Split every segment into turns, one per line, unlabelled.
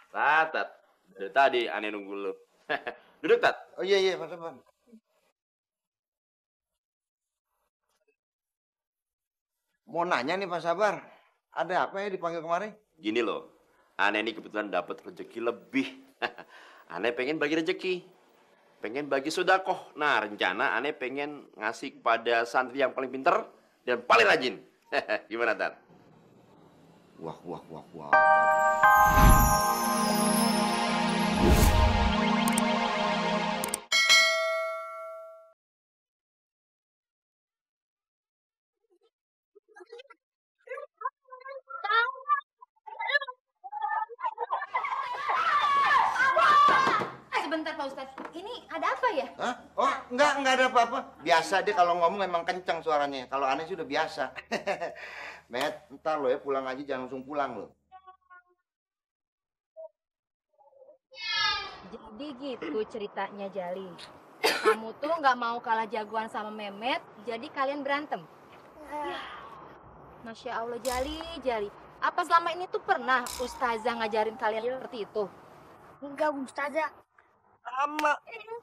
Tat. Dari tadi aneh nunggu lu. Duduk, Tat.
Oh iya Pak Sabar. Mau nanya nih Pak Sabar, ada apa ya dipanggil kemarin?
Gini loh, aneh ini kebetulan dapat rezeki lebih. Aneh pengen bagi rezeki, pengen bagi sodakoh. Nah, rencana aneh pengen ngasih kepada santri yang paling pinter dan paling rajin. Gimana, Tat?
Wah.
Sebentar Pak Ustadz, ini ada apa ya?
Hah? Oh, enggak ada apa-apa. Biasa dia kalau ngomong emang kencang suaranya. Kalau aneh sih udah biasa. Met, ntar lo ya pulang aja, jangan langsung pulang lo.
Jadi gitu ceritanya Jali. Kamu tuh nggak mau kalah jagoan sama Memet, jadi kalian berantem. Yah, Masya Allah Jali. Apa selama ini tuh pernah Ustazah ngajarin kalian seperti itu?
Enggak, Ustazah.
Sama.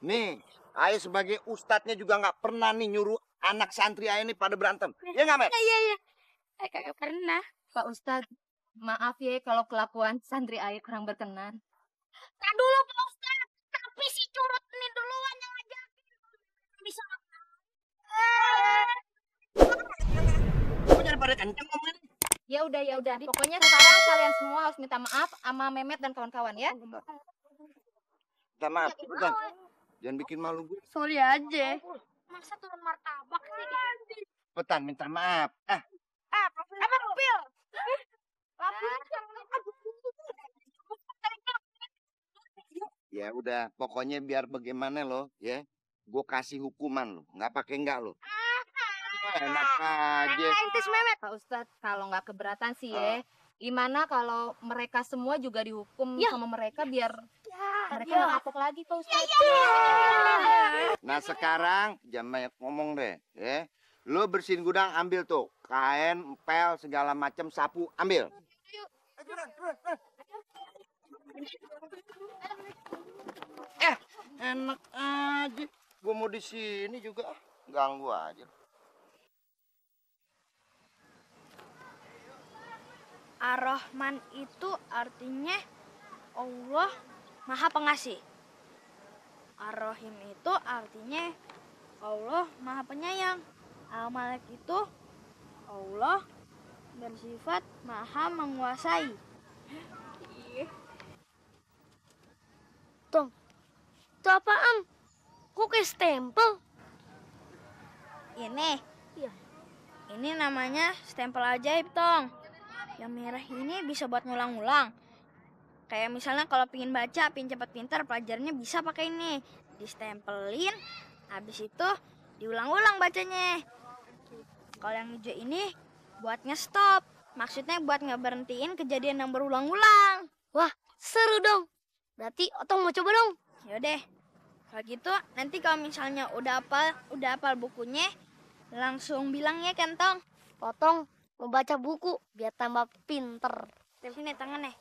Nih, Ayah sebagai ustadznya juga nggak pernah nih nyuruh anak santri Ayah ini pada berantem. Ya nggak, Met?
Iya. Kagak pernah.
Pak Ustadz, maaf ya kalau kelakuan santri Ayah kurang berkenan.
Kan dulu Pak Ustadz, tapi si curut ini duluan yang ngajakin. Bisa.
Kok jadi pada kenceng ngomongin?
Ya udah. Pokoknya sekarang kalian semua harus minta maaf sama Memet dan kawan-kawan ya.
Minta maaf, cepetan. Jangan bikin malu gue.
Sorry aja. Masa turun martabak sih?
Cepetan, minta maaf.
Apa pil?
Ya udah, pokoknya biar bagaimana lo, ya. Gue kasih hukuman lo, nggak pakai enggak lo. Enak aja.
Entis Memet.
Pak Ustadz, kalau nggak keberatan sih ya, gimana kalau mereka semua juga dihukum sama mereka biar mereka nggak kapok lagi Pak Ustadz.
Nah sekarang jangan banyak ngomong deh, ya. Lo bersihin gudang, ambil tuh kain, pel, segala macam, sapu, ambil. Enak aja. Gue mau di sini juga, ganggu aja.
Ar-Rahman itu artinya Allah Maha Pengasih. Ar-Rahim itu artinya Allah Maha Penyayang. Al-Malik itu Allah bersifat Maha Menguasai.
Tong, itu apaan? Kok kayak stempel?
Ini?
Iya.
Ini namanya stempel ajaib, Tong. Yang merah ini bisa buat ngulang-ngulang. Kayak misalnya kalau pingin baca, pingin cepat pintar, pelajarannya bisa pakai ini. Distempelin, habis itu diulang-ulang bacanya. Kalau yang hijau ini buat nge-stop. Maksudnya buat ngeberhentiin kejadian yang berulang-ulang.
Wah, seru dong. Berarti Otong mau coba dong.
Yaudah, kalau gitu nanti kalau misalnya udah hafal bukunya, langsung bilang ya Kentong.
Otong mau baca buku biar tambah pinter.
Sini tangannya.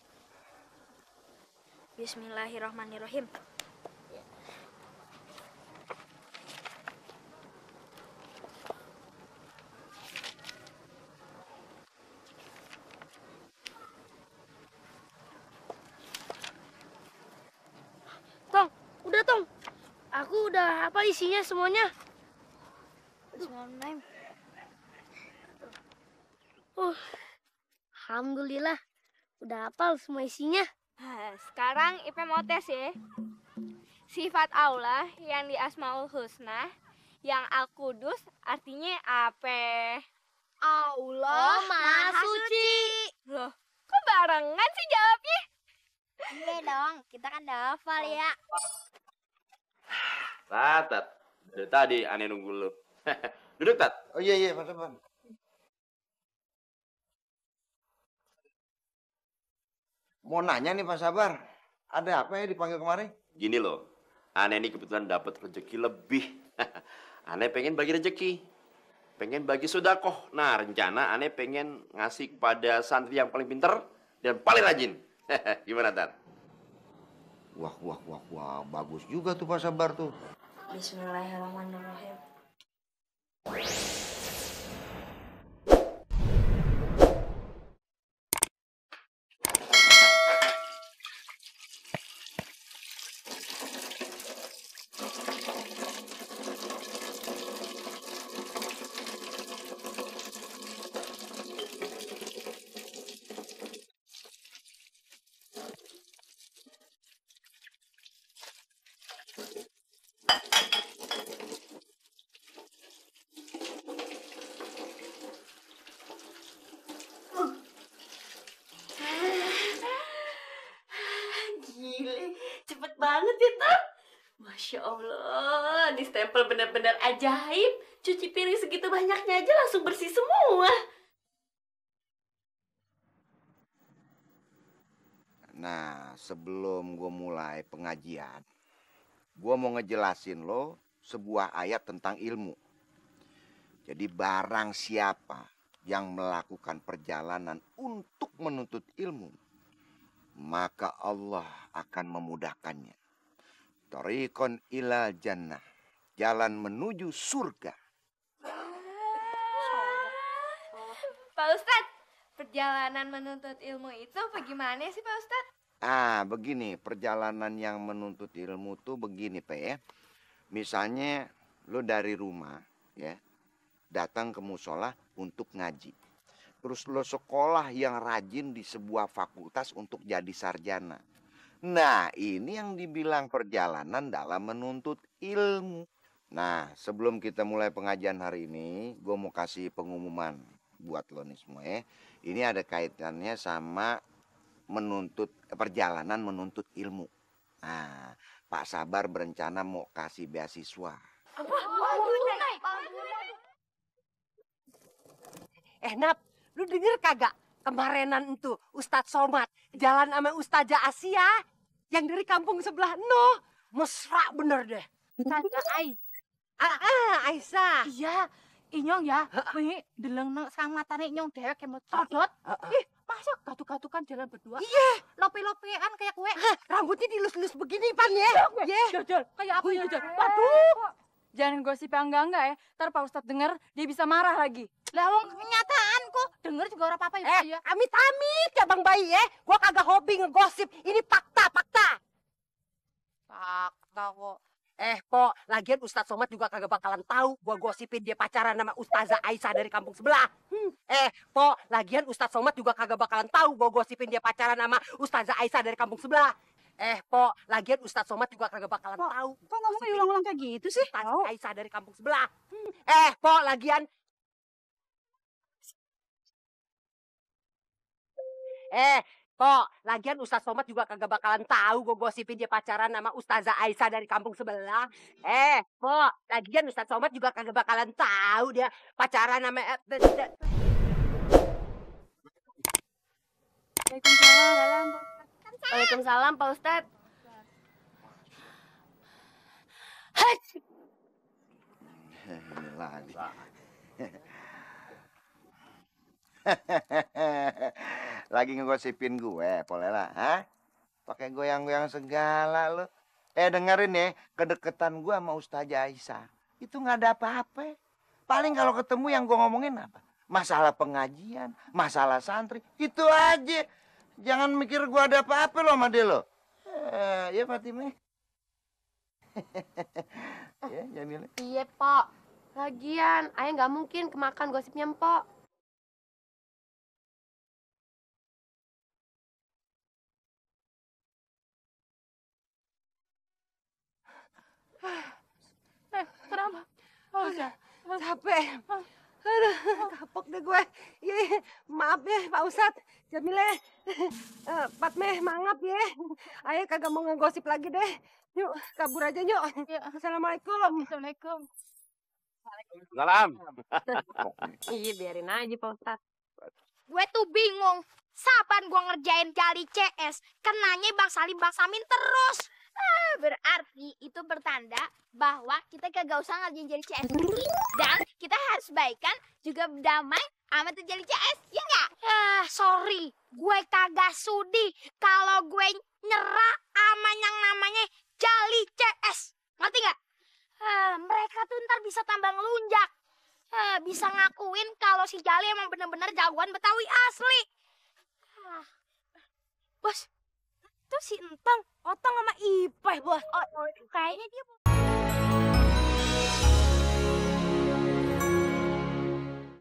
Bismillahirrahmanirrahim.
Tong, udah Tong. Aku udah hafal isinya semuanya.
Bismillahirrahmanirrahim.
Alhamdulillah, udah hafal semua isinya.
Sekarang Ipe mau tes ya. Sifat Allah yang di Asmaul Husna, yang Al-Qudus artinya apa?
Allah
Maha Suci.
Loh, kok barengan sih jawabnya?
Iya dong, kita kan udah hafal ya.
Tat. Dari tadi aneh nunggu lu. Duduk, Tat.
Oh iya Pak Sabar. Mau nanya nih Pak Sabar, ada apa ya dipanggil kemarin?
Gini loh, aneh ini kebetulan dapat rezeki lebih. Aneh pengen bagi rezeki, pengen bagi sodakoh. Nah, rencana aneh pengen ngasih kepada santri yang paling pinter dan paling rajin. Gimana, Tat?
Wah, wah, wah, wah. Bagus juga tuh Pak Sabar tuh.
Bismillahirrahmanirrahim.
Gile, cepet banget ya, Tam. Masya Allah, di stempel bener-bener ajaib. Cuci piring segitu banyaknya aja langsung bersih semua.
Nah, sebelum gue mulai pengajian, gue mau ngejelasin lo sebuah ayat tentang ilmu. Jadi barang siapa yang melakukan perjalanan untuk menuntut ilmu, maka Allah akan memudahkannya. Thariqon ila jannah, jalan menuju surga.
Pak Ustadz, perjalanan menuntut ilmu itu bagaimana sih Pak Ustadz?
Begini, perjalanan yang menuntut ilmu tuh begini, Pak ya. Misalnya lo dari rumah ya, datang ke musola untuk ngaji. Terus lo sekolah yang rajin di sebuah fakultas untuk jadi sarjana. Nah, ini yang dibilang perjalanan dalam menuntut ilmu. Nah, sebelum kita mulai pengajian hari ini, gue mau kasih pengumuman buat lo nih semua ya. Ini ada kaitannya sama perjalanan menuntut ilmu. Nah, Pak Sabar berencana mau kasih beasiswa.
Nap, lu denger kagak? Kemarinan itu Ustadz Somad jalan sama Ustazah Asia yang dari kampung sebelah no. Mesra bener deh.
Ustazah
Aisyah.
Iya, inyong ya. Wih, deleng nang samatane inyong dewek kemot codot. Ih, masa gatuk-gatukan jalan berdua?
Iya.
Lope-lopean kayak kue.
Rambutnya dilus-lus begini, Pan ya.
Jodol, kayak apa ya, Jodol?
Waduh.
Jangan gosip yang enggak ya. Ntar Pak Ustadz denger, dia bisa marah lagi.
Lah wong kenyataan kok. Denger juga ora apa-apa ya.
Amit-amit ya Bang Bayi ya. Gua kagak hobi ngegosip. Ini fakta.
Fakta kok.
Pok, lagian Ustadz Somad juga kagak bakalan tahu gua gosipin dia pacaran sama Ustazah Aisyah dari kampung sebelah. Pok, lagian Ustadz Somad juga kagak bakalan tahu gua gosipin dia pacaran sama Ustazah Aisyah dari kampung sebelah. Pok, lagian Ustadz Somad juga kagak bakalan tahu.
Kok ngomongnya ulang-ulang kayak gitu sih?
Ustazah Aisyah dari kampung sebelah. Pok, lagian Ustadz Somad juga kagak bakalan tahu gue gosipin dia pacaran sama Ustazah Aisyah dari kampung sebelah. Pok, lagian Ustadz Somad juga kagak bakalan tahu dia pacaran sama
Waalaikumsalam Pak Ustadz.
Ini lagi. Lagi ngegosipin gue, Polela, ha? Pakai goyang-goyang segala lo. Dengerin ya, kedeketan gue sama Ustazah Aisyah itu nggak ada apa-apa. Paling kalau ketemu yang gue ngomongin apa? Masalah pengajian, masalah santri, itu aja. Jangan mikir gue ada apa-apa lo sama dia lo. Ya Fatimah. Ya, Jamil.
Iya, Pok. Lagian, ayah nggak mungkin kemakan gosipnya, Mpok.
Kenapa? Udah.
capek. Aduh, kapok deh gue. Iya, maaf ya Pak Ustadz. Jamile, Patmeh, mangap ya. Ayah kagak mau ngegosip lagi deh. Yuk, kabur aja yuk. Assalamualaikum.
Assalamualaikum.
Salam.
Iya, biarin aja, Pak Ustadz.
Gue tuh bingung. Saban gue ngerjain jali CS, kenanya Bang Samin terus. Berarti itu bertanda bahwa kita kagak usah ngerjain jali CS lagi. Dan kita harus baikan juga berdamai sama tuh jali CS, ya nggak? Sorry, gue kagak sudi kalau gue nyerah sama yang
tuh ntar bisa tambah ngelunjak. Bisa ngakuin kalau si Jali emang bener-bener jagoan Betawi asli.
Bos, itu si Entang, Otong sama Ipeh, bos.
Kayaknya dia